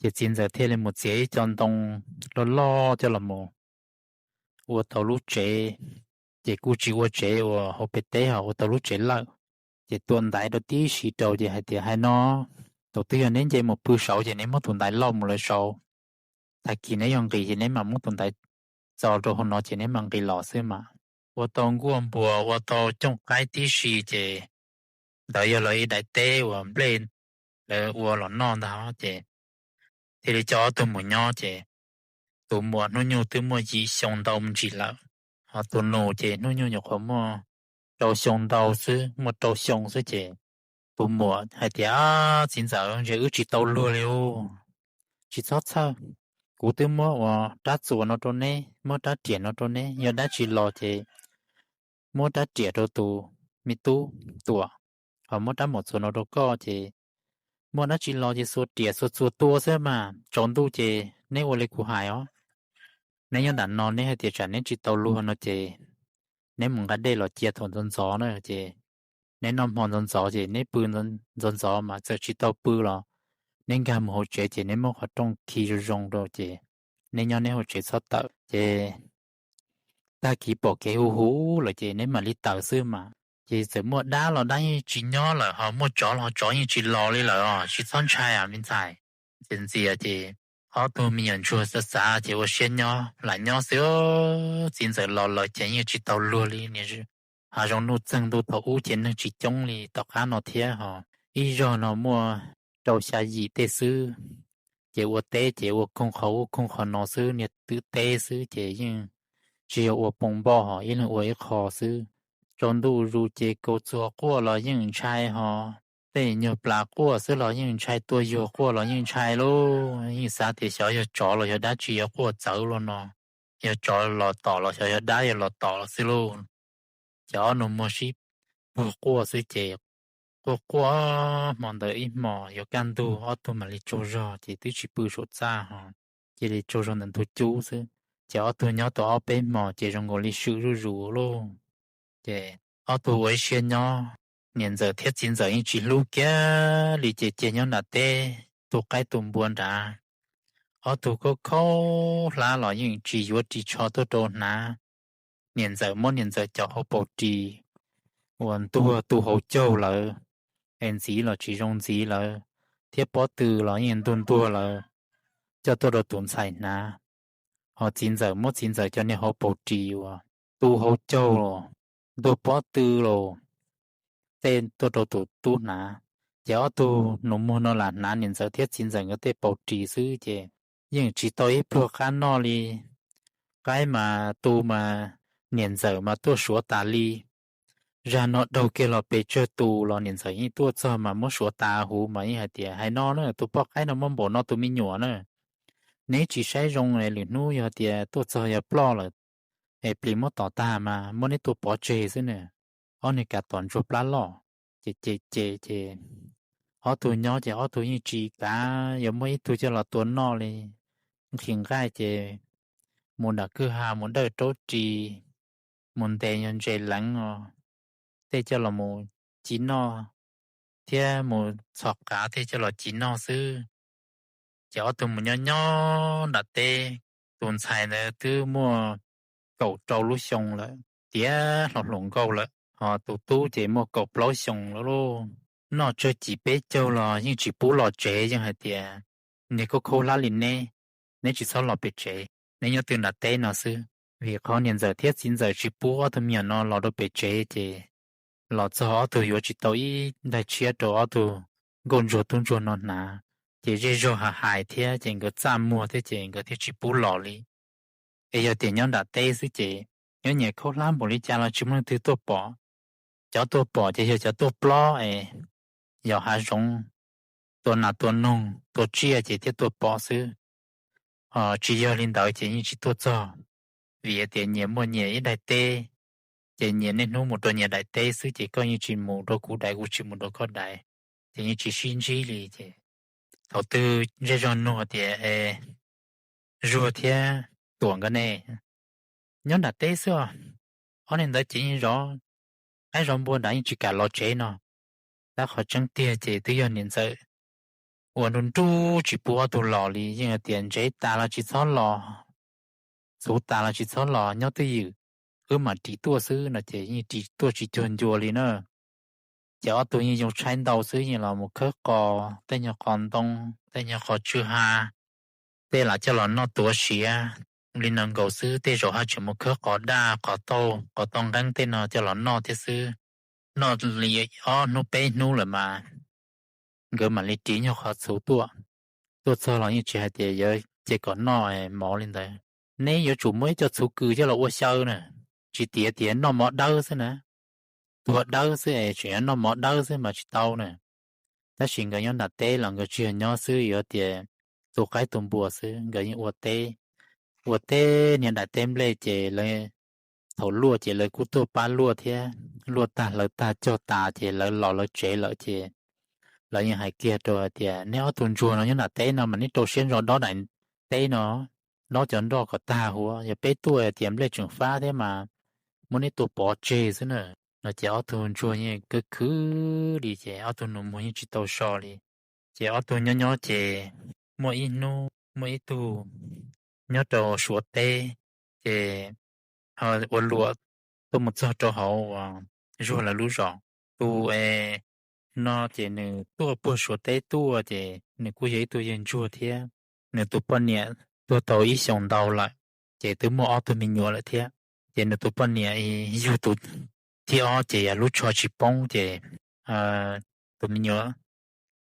Ces txiv ntxawm thiaj li mus txiav ib co ntoo loj loj coj los mus ua tau lub tsev, ces kuj tsis ua tsev uas hauv pem teb ho ua tau lub tsev lawm. Ces tua ntaiv rau tib si rau ces hais tias, Hais no, thaum twg yog neb nce mus pw saud ces neb muab tus ntaiv lauj mus lawv saud. Tag kis neb yog nqis ces neb mam muab tus ntaiv txo rau hauv no ces neb mam nqis los xwb mas. Ua tau nkuaj npua ua tau cooj qaib tib si ces ntawd yog lawv ib daim teb uas nplej lawv ua los noj ntag ces thiaj li coj ob tug mus nyob ces tus muam hnub nyoog twb muaj yim xyoo ntau me ntsis lawm, ho tus nus ces hnub nyoog nyuam qhuav muaj rau xyoo ntau xwb, muaj rau xyoo xwb ces tus muam hais tias, Txiv ntxawm, ntshe wb tsis tau luag li ub. Tsis txhob txhawj, kuv twb muab ua rab txuas no rau neb, muab rab riam no rau neb, yog dab tsi los ces muab rab riam rau tus me tub Tuam, ho muab rab maum txuas no rau koj ces muaj dab tsi los ces xuas riam xuas txuas tua xwb mas tsaus ntuj ces neb ua li kuv hais os. Neb nyob nram no neb hais tias tsam neb tsis tau luag no ces neb mus nqa dej los cia thaum ntxov ntxov na ces neb noj hmo ntxov ntxov ces neb pw ntxov ntxov mas txawm tsis tau pw los neb nkag mus hauv tsev ces neb muab qhov rooj khi zoo zoo rau ces neb nyob neb hauv tsev txhob tawm ces tag kis pom kev hu hu lawm ces neb mam li tawm xwb mas. Ces txawm muaj dab los dab yeej tsis nyob lawm, ho muaj tsov los tsov yeej tsis los li lawm os, tsis txhob ntshai os me ntxhais. Ces ntxias ces ob tug me nyuam ntsuag xav xav ces ua siab nyob lam nyob xwb. Txiv ntxawm los lawm ces yeej tsis tau luag li, niaj hav zoov nuj txeeg ntuj thaum ub ces neeg tsis coob li tom qab no thiab ho ib zog no muaj rau xya yim tej xwb. Ces ua teb ces ua koog qhov ub koog qhov no xwb, niag twb teb xwb ces yeej tsis yog ua poo npoj ho ib leeg ua ib qho xwb. Tsaus ntuj zus ces kaus txuas quaj los yeej ntshai ho tej nyuag plas quaj xwb los yeej ntshai, tua yuag quaj los yeej ntshai lauj. Yeej xav tias xyov yog tsov los yog dab tsi yuav quaj txawv los no, yog tsov los tom los xyov yog dab yuav los tom los xwb lauj. Ces ob nus muag sib puag quaj xwb ces quaj quaj hmo ntawd ib hmos yuav kaj ntug ob tug mam li tsaug zog ces twb tsis pw saum txaj ho cia li tsaug zog ntawm ntug cub xwb. Ces ob tug nyob tau ob peb hmos ces zoo nkaus li swm zuj zus lauj. Ces ob tug ua ib siab nyob, niam ntxawm thiab txiv ntxawm yeej tsis hlub kiag li ces cia nyob nram teb tu qaib tu npua nrad. Ob tug khaub khaub hlab los yeej tsis yuav ris tsho tuaj rau hnav. Niam ntxawm muab niam ntxawm cov hauv paus ris uas ntuag tu hauv caug lawm es ntxiv los tsis zoo ntxiv lawm, thiab pob tw los yeej ntuag ntuag lawm coj tuaj rau tus ntxhais hnav. Ho txiv ntxawm muab txiv ntxawm cov niag hauv paus ris uas tu hauv caug los ntuag pob tw los tej tuaj rau tus tub hnav. Ces ob tug nus muag no lam hnav niam ntxawm thiab txiv ntxawm nkawd tej paus ris xwb ces yeej tsis tau ib pluag qab noj li. Qaib mas tu mas niam ntxawm mas tuaj suav tas li. Zag no daug kiag los pes tsawg tus los niam ntxawm yeej tuaj txog mas muab suav tas huv mas yeej hais tias, Hais no na, tus poj qaib no muab npaum no tus me nyuam na, neb tsis saib zoo es lwm hnub yog tias tuaj txog yog ploj lawm es plis muab tom tag mas muab neb tua pov tseg xwb na. Ob niag kav tom ntsuag plab loj. Ces ces ces ces ob tug nyob ces ob tug yeej tsis kav yuav muab ib tug coj los tua noj li. Nqhis nqaij ces mus nram kwj ha mus dawj raub ris, mus ntes yog ntses leev os, tej coj los mus ci noj, thiab mus txhos qav tej coj los ci noj xwb. Ces ob tug mus nyob nyob nram teb, tus ntxhais ntawd twb muaj kaum rau lub xyoo lawm, tiav hlo hluas nkauj lawm, ho tus tub ces muaj kaum plaub xyoo lawm lauj. Noj tsawg cim peb caug los yeej tsis pub los tsev, yeej hais tias, Niag khaub khaub hlab li neb, neb tsis txhob los pem tsev, neb nyob twj nram teb no xwb. Vim qhov niam ntxawm thiab txiv ntxawm tsis pub ob tug me nyuam no los rau pem tsev ces los txog ob tug yuav tsis tau ib daig tshiab rau ob tug nkauj ntsuag tub ntsuag no hnav. Ces zej zog ha hais thiab ces nkawd txaj muag thiab ces nkawd thiaj tsis pub los li. Es yog tias nyob nram teb xwb ces nyob nyias khaub hlab npaum li cas los tsis muaj leej twg tuaj pom. Cov tuaj pom ces yog cov tuaj plob es yos hav zoov, tua nas tua noog tua tsiaj ces thiaj tuaj pom xwb. Ho tsis yog li ntawd ces yeej tsis tuaj txog, vim tias nyias muaj nyias ib daim teb, ces nyias niaj hnub mus rau nyias daim teb xwb ces koj yeej tsis mus rau kuv daim kuv tsis mus rau koj daim, ces yeej tsis sib ntsib li ces thaum twg zej zog nug tias, Zuag thiab Tuam nkawd ne, nyob nram teb xwb os, ob niag ntawd ces yeej zov qaib zov npua nrad yeej tsis kam los tsev no. Tab qhov tseeb tiag ces twb yog niam ntxawm ua nruj nruj tsis pub ob tug los li, yeej hais tias ntsev tas los tsis txhob los, txhuv tas los tsis txhob los, nyob twj ywm, wb mam ris tuaj xwb no ces yeej ris tuaj tsis cuag ncua li na. Ces ob tug yeej yoo tshaib ntau xwb, yeej los mus khawb qos, tej nyuag qos ntoo, tej nyuag qos tsw ha, tej lam coj los noj tuav siav li no nkaus xwb, tej zaum haj tseem mus khawb qos daj, qos tauj, qos tauj nqeeb tej no coj los noj thiab xwb. Noj li ob hnub peb hnub lawm mas nkawd mam li ris nyuag qhov txhuv tuaj. Tuaj txog los yeej tsis hais tias yuav cia kom noj mov li ntawd. Neb yuav tsum muaj ib co txhuv kws coj los ua xyaw na, tsis tiav tias noj mov dawb xwb na. Tuag dawb xwb es tseem yuav noj mov dawb xwb mas tsis tau na. Tab sis nkawd nyob nram teb los nkawd tsis yog nyob xwb, yuav tias tu qaib tu npua xwb, nkawd yeej ua teb. Ua teb niag daim teb nplej ces lawv, thaum luaj ces lawv kuj tuaj pab luaj thiab, luaj tag hlawv tag cog tas ces lawv los lawv tsev lawm ces lawv yeej hais kiag rau hais tias neb ob tug ntsuag no nyob nram teb no mas neb rau siab ntso dob daim teb no, dob cov nroj kom tag huav, yog peb tuaj hais tias nplej tseem fab thiab mas muab neb tua pov tseg xwb na. No ces ob tug ntsuag yeej khwv khwv li ces ob tug nus muag yeej tsis tau so li. Ces ob tug nyob nyob ces muaj ib hnub muaj ib tug nyob rau Suav teb, ces ua luam tuaj mus txog rau hauv uas Zuag lawv lub zos. Tus es no ces nws tuaj puag Suav teb tuaj ces nws kuj yog ib tug yawg ntsuag thiab. Nws tus poj niam tuag tau ib xyoos ntau lawm, ces twb muaj ob tug me nyuam lawm thiab. Ces nws tus poj niam yug tus thib ob ces yog lub tsho tsis poob ces tus me nyuam,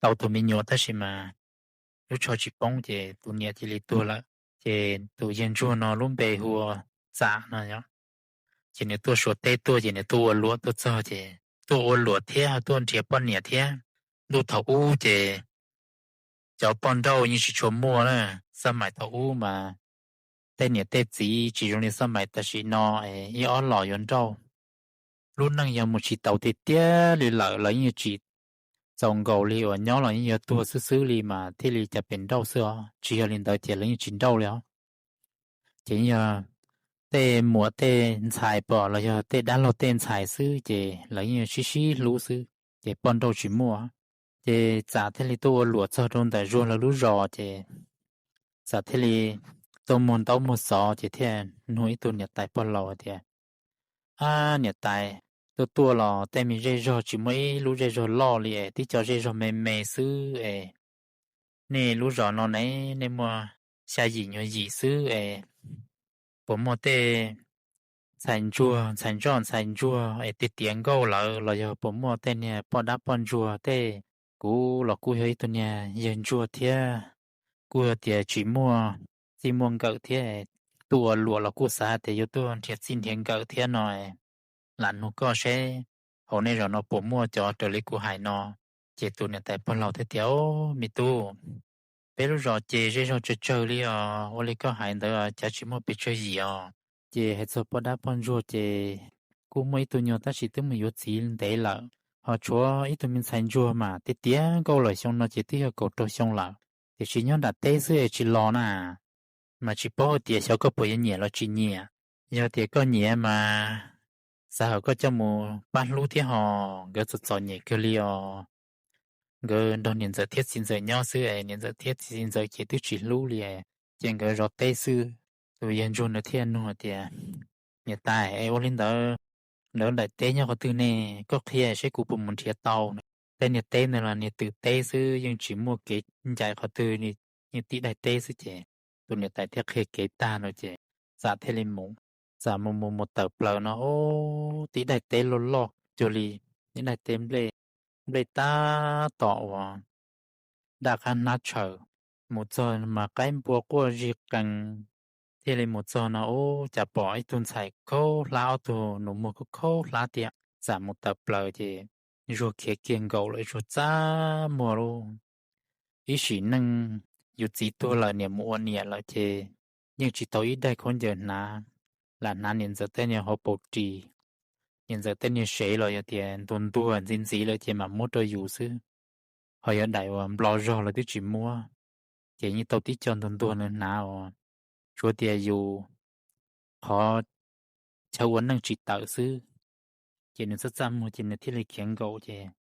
tau tus me nyuam tab sis mas lub tsho tsis poob ces tus niam cia li tuag lawm. Ces tus yawg ntsuag no lub npe hu ua Txam no. Ces nws tuaj Suav teb tuaj ces nws tuaj ua luam tuaj txog ces tuaj ua luam thiab tuaj nrhiav poj niam thiab. Ntuj thaum ub ces cov poj nrauj yeej tsis tshua muaj na. Xab mais thaum ub mas tej niam tej txiv tsis zoo li xab mais tam sim no ib ob los yuav nrauj. Lub neej yog mus tsis taus tiag tiag li lawm, lawv yeej tsis txaus nkaus li uas nyob los yeej yuav tuag xwb xwb li mas thiaj li cas pes nrauj xwb os, tsis yog li ntawd ces lawv yeej tsis nrauj li os. Ces yog tej muam tej ntxhais pom los yog tej dab laug tej ntxhais xwb ces lawv yeej sib sib hlub xwb, ces poj nrauj tsis muaj. Ces Txam thiaj li tuaj ua luam txog rau ntawm Zuag lawv lub zos ces Txam thiaj li tuaj muag ntaub muag xov ces thiaj nug ib tug niam tais pog laus tias, Ab niam tais, tuaj tuaj los tej me zej zog tsis muaj ib lub zej zog loj li es tib co zej zog me me xwb es nej lub zos no ne, nej muaj xya yim nyuag yim xwb es puas muaj tej ntxhais ntsuag ntxhais ntsoj ntxhais ntsuag es tiav tiav nkauj lawm los yog puas muaj tej niag poj dab poj ntsuag tej? Kuv los kuj yog ib tug niag yawg ntsuag thiab, kuj yog tias tsis muaj txij muaj nkawm thiab, tuaj ua luam los kuj xav tias yuav tuaj nrhiav txij nrhiav nkawm thiab no, lam nug koj seb hauv nej zos no puas muaj cov raws li kuv hais no. Ces tus niam tais pog laus thiaj tias, Au, me tub, peb lub zos ces zej zog tsawg tsawg li os, ua li koj hais ntawd cas tsis muaj pes tsawg yim os. Ces hais txog poj dab poj ntsuag ces kuj muaj ib tug nyuag tab sis twb mus yuav txiv ntev lawm, ho tshuav ib tug me ntxhais ntsuag mas tiav tiav nkauj lawm, xyoo no ces twb yog kaum rau xyoo lawm, tiam sis nyob nram teb xwb es tsis los na. Mas tsis paub hais tias xyov koj puas yuav nyiam los tsis nyiam. Yog tias koj nyiam mas xav kom koj coj mus pab hlub thiab ho, nkawd txom txom nyem kawg li os. Nkawd nrog niam ntxawm thiab txiv ntxawm nyob xwb es niam ntxawm thiab txiv ntxawm ces twb tsis hlub li, ces nkawd zov teb xwb. Tus yawg ntsuag ntawd thiaj nug tias, Niam tais, es ua li ntawd lawv daim teb nyob qhov twg ne? Koj qhia seb kuv puas mus nrhiav tau. Tej niag teb ntawd los niag twm teb xwb, yeej tsis muaj kev ncaim qhov twg, yeej tib daim teb xwb. Ces tus niam tais thiaj qhia kev tag no ces Txam thiaj li mus. Txam mus mus mus tawm plaws no, ub, tib daim teb loj loj cuag li ib daim teb nplej, nplej tab tom uas daj qab hnab tshaws. Mus txog mas qaib npua quaj zig qees. Thiaj li mus txog no, ub, cas pom ib tug ntxhais khaub hlab, ob tug nus muag khaub khaub hlab tiag. Txam mus tawm plaws ces Zuag khiav kiag nkaus lawm, Zuag txaj muag lauj. Ib sim neej yus txiv tuag lawm niam mus ua niam lawm ces yeej tsis tau ib daig khaub ncaws hnav, lam hnav niam ntxawm tej niag hauv paus ris, niam ntxawm tej niag sev los yog tias ntuag ntuag ntxiv ntxiv lawm ces mam muab rau yus xwb. Ho yog daim uas nplo zog lawv twb tsis muab, ces yeej tau tib co ntuag ntuag na hnav uas tsuav tias yus qhov chaw ua neej tsis tawm xwb. Ces nws txaj txaj muag ces nws thiaj li khiav nkaum ces